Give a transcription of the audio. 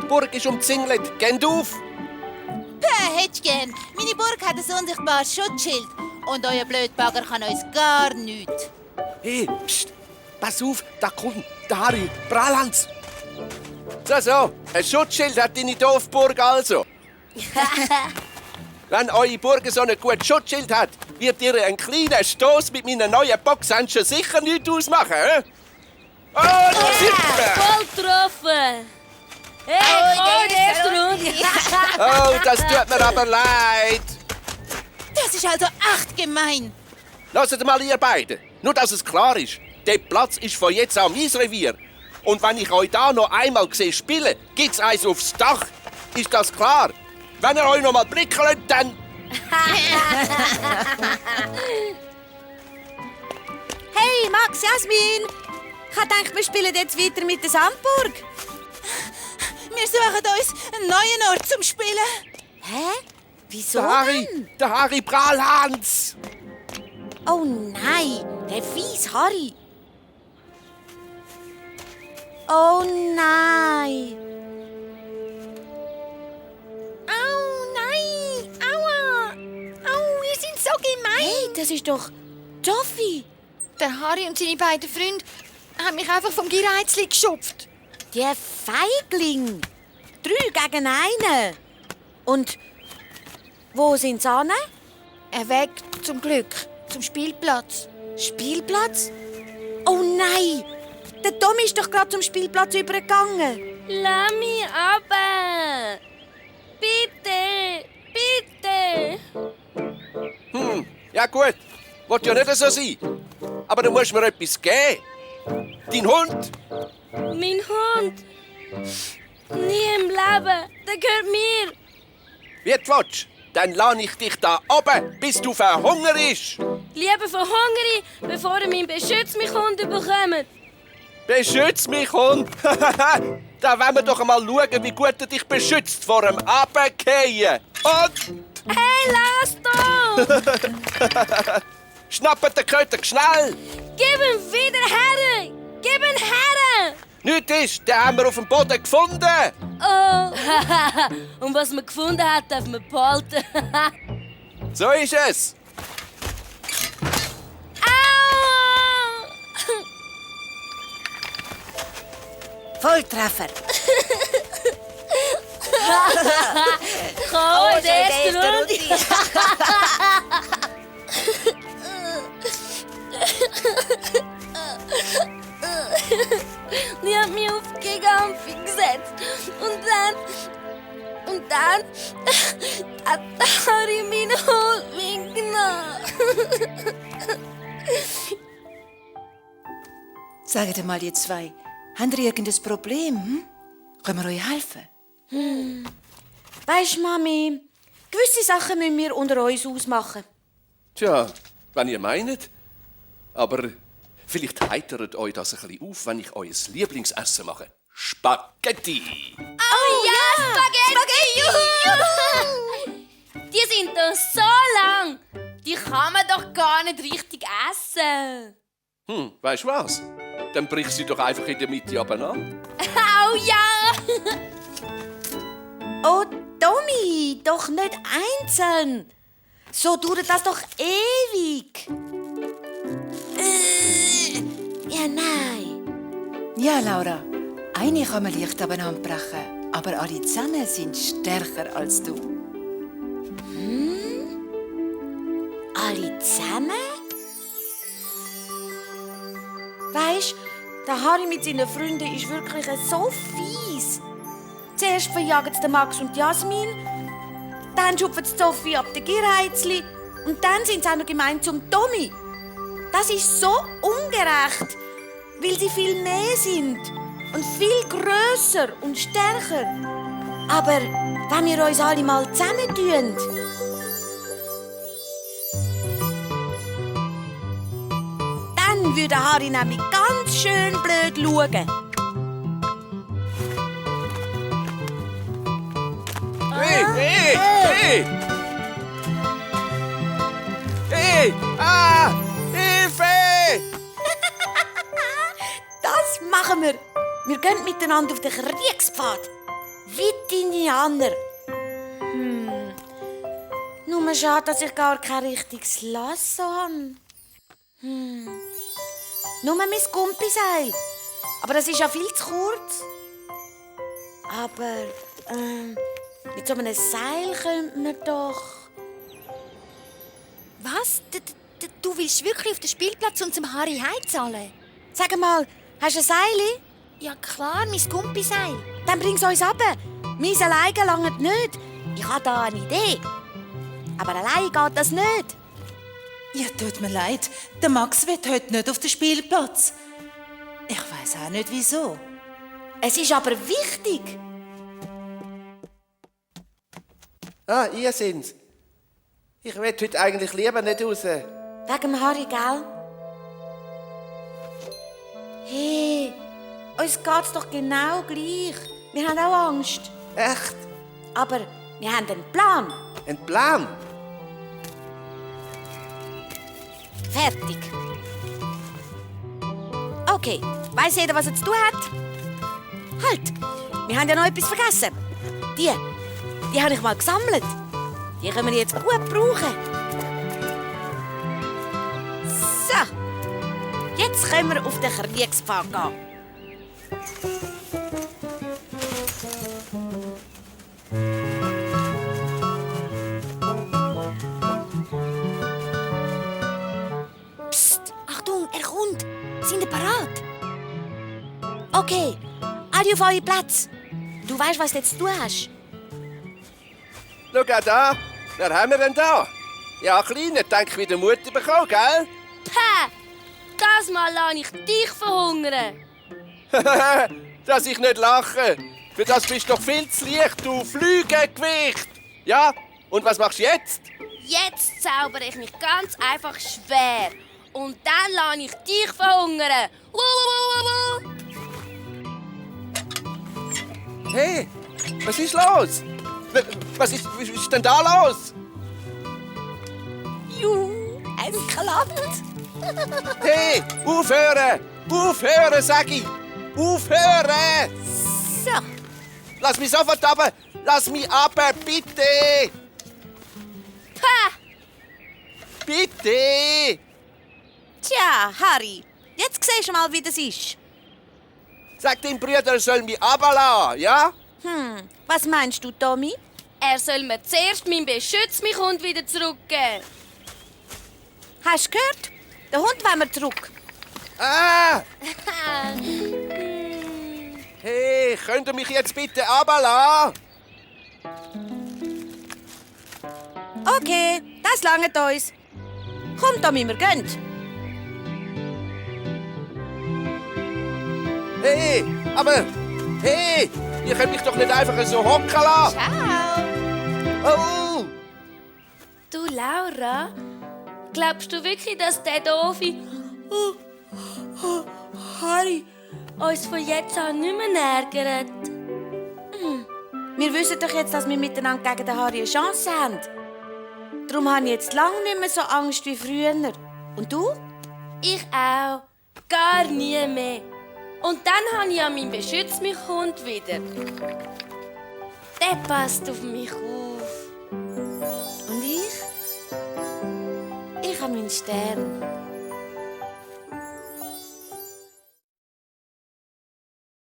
Burg ist umzingelt. Geht auf! Hätt's gern. Meine Burg hat ein unsichtbares Schutzschild. Und euer Blödbagger kann uns gar nichts. Hey, pst, pass auf, da kommt der Harry Prallhans. So, ein Schutzschild hat deine Dorfburg also. Wenn eure Burg so ein gutes Schutzschild hat, wird ihr einen kleinen Stoß mit meinen neuen Boxhandschuhen sicher nichts ausmachen. Oh, Voll getroffen! Hey, komm, erste Runde! oh, das tut mir aber leid. Das ist also echt gemein. Lasst mal, ihr beiden. Nur, dass es klar ist. Der Platz ist von jetzt an mein Revier. Und wenn ich euch da noch einmal sehe spielen, gibt's eins aufs Dach. Ist das klar? Wenn ihr euch noch mal blicken lasst, dann... Hey, Max, Jasmin! Ich dachte, wir spielen jetzt weiter mit der Sandburg. Wir suchen uns einen neuen Ort zum Spielen. Hä? Wieso denn? Der Harry Prallhans! Oh nein, der fies Harry. Oh nein. Au, nein! Aua! Au, ihr seid so gemein! Hey, das ist doch Joffi. Der Harry und seine beiden Freunde haben mich einfach vom Gereizli geschupft. Der Feigling. 3 gegen 1. Und wo sind sie hin? Weg, zum Glück, zum Spielplatz. Spielplatz? Oh nein! Der Tom ist doch gerade zum Spielplatz übergegangen. Lass mich runter! Bitte! Bitte! Ja gut, wird ja nicht so sein. Aber du musst mir etwas geben. Dein Hund. Mein Hund! Nie im Leben! Der gehört mir! Wie du willst. Dann lasse ich dich da oben, bis du verhungerst. Lieber verhungere ich, bevor ihr meinen «Beschütz-mich-Hund» bekommt. Beschütz mich, Hund. Da wollen wir doch einmal schauen, wie gut er dich beschützt vor dem Runterfallen. Und Hey, lass doch! schnappet den Köter schnell. Gib ihn wieder her! Gib ihn her! Nichts ist, den haben wir auf dem Boden gefunden. Oh! Und was man gefunden hat, darf man behalten. So ist es. Au! Volltreffer. Komm, der erste Runde! Die hat mich auf die Gigampfi gesetzt. Und dann hat Harry meinen Hund weggenommen. Sagt mal, ihr zwei, habt ihr irgendein Problem? Können wir euch helfen? Weisst, Mami, gewisse Sachen müssen wir unter uns ausmachen. Tja, wenn ihr meint. Aber vielleicht heitert euch das ein bisschen auf, wenn ich euer Lieblingsessen mache. Spaghetti. Oh ja, Spaghetti! Die sind doch so lang. Die kann man doch gar nicht richtig essen. Weißt du was? Dann brich sie doch einfach in der Mitte abeinander. Oh ja! Oh, Tommy, doch nicht einzeln. So dauert das doch ewig. Ja, nein. Ja, Laura, eine kann man leicht abeinander brechen, aber alle zusammen sind stärker als du. Alle zusammen? Weisst, der Harry mit seinen Freunden ist wirklich so fies. Zuerst verjagen sie den Max und Jasmin, dann schupfen sie Sophie ab den Gereizli und dann sind sie auch noch gemein zum Tommy. Das ist so ungerecht, weil sie viel mehr sind und viel grösser und stärker. Aber wenn wir uns alle mal zusammentun, dann würde Harry nämlich ganz schön blöd schauen. Hey! Ah! Hilfe! Das machen wir. Wir gehen miteinander auf den Kriegspfad. Wie die Indianer. Nur schade, dass ich gar kein richtiges Lasso habe. Nur mein Gumpiseil. Aber das ist ja viel zu kurz. Aber mit so einem Seil könnte man doch... Was? Du willst wirklich auf den Spielplatz und zum Harry heimzahlen? Sag mal, hast du ein Seil? Ja klar, mein Gumpiseil. Dann bring's uns runter. Meins alleine langt nicht. Ich habe da eine Idee. Aber allein geht das nicht. Ja, tut mir leid, der Max wird heute nicht auf den Spielplatz. Ich weiß auch nicht, wieso. Es ist aber wichtig. Ah, ihr sind's. Ich will heute eigentlich lieber nicht raus. Wegen dem Harry, gell? Hey, uns geht's doch genau gleich. Wir haben auch Angst. Echt? Aber wir haben einen Plan. Ein Plan? Fertig. Okay, weiss jeder, was er zu tun hat? Halt, wir haben ja noch etwas vergessen. Die habe ich mal gesammelt. Die können wir jetzt gut brauchen. So, jetzt können wir auf den Kriegspfad gehen. Psst, Achtung, er kommt. Sind ihr parat? Okay, alle auf eure Plätze. Du weißt, was du jetzt zu tun hast. Schau da. Wer haben wir denn da? Ja, Kleiner, denk wieder Mutter bekommen, gell? Päh! Das Mal lasse ich dich verhungern. Dass ich nicht lache. Für das bist du doch viel zu leicht, du Flügelgewicht. Ja, und was machst du jetzt? Jetzt zaubere ich mich ganz einfach schwer. Und dann lasse ich dich verhungern. Hey, was ist los? Was ist denn da los? Juhu, es klappt. Hey, aufhören! Aufhören, sag ich! Aufhören! So, Lass mich sofort runter! Lass mich runter, bitte! Päh! Bitte! tja, Harry, jetzt siehst du mal, wie das ist. Sag deinem Bruder, er soll mich runterlassen, ja? Was meinst du, Tommy? Er soll mir zuerst meinen Beschütz mich Hund wieder zurückgeben. Hast du gehört? Den Hund wollen wir zurück. Ah! Hey, könnt ihr mich jetzt bitte runterlassen? Okay, das langt uns. Komm, Tommy, wir gehen. Hey, aber... Hey, ihr könnt mich doch nicht einfach so hocken lassen! Ciao. Oh! Du, Laura, glaubst du wirklich, dass der doofe Harry uns von jetzt an nicht mehr ärgert? Wir wissen doch jetzt, dass wir miteinander gegen den Harry eine Chance haben. Darum habe ich jetzt lange nicht mehr so Angst wie früher. Und du? Ich auch. Gar nie mehr. Und dann habe ich ja meinen Beschütz mich Hund wieder. Der passt auf mich auf. Und ich? Ich habe meinen Stern.